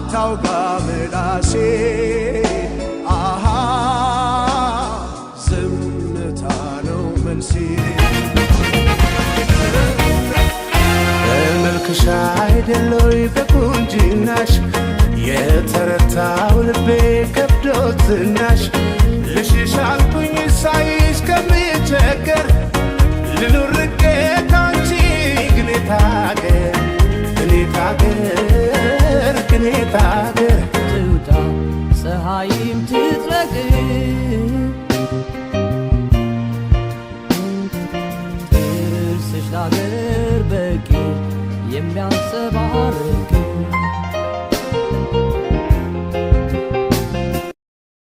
አታውጋ ምላሴ፣ አሃ ዝምታ ነው መልሴ። በመልክሽ አይደለይ በቁንጅናሽ የተረታው ልቤ ከብዶት ዝናሽ፣ ልሽሽ አልኩኝ ሳይሽ ከምቸገር፣ ልኑር ርቄ ካንቺ ግን የት አገር፣ ግን የት አገር፣ ግን የት አገር። ትውጣ ፀሐይም ትጥለቅ፣ ጥርስሽ ለአገር በቂ የሚያንጸባርቅ።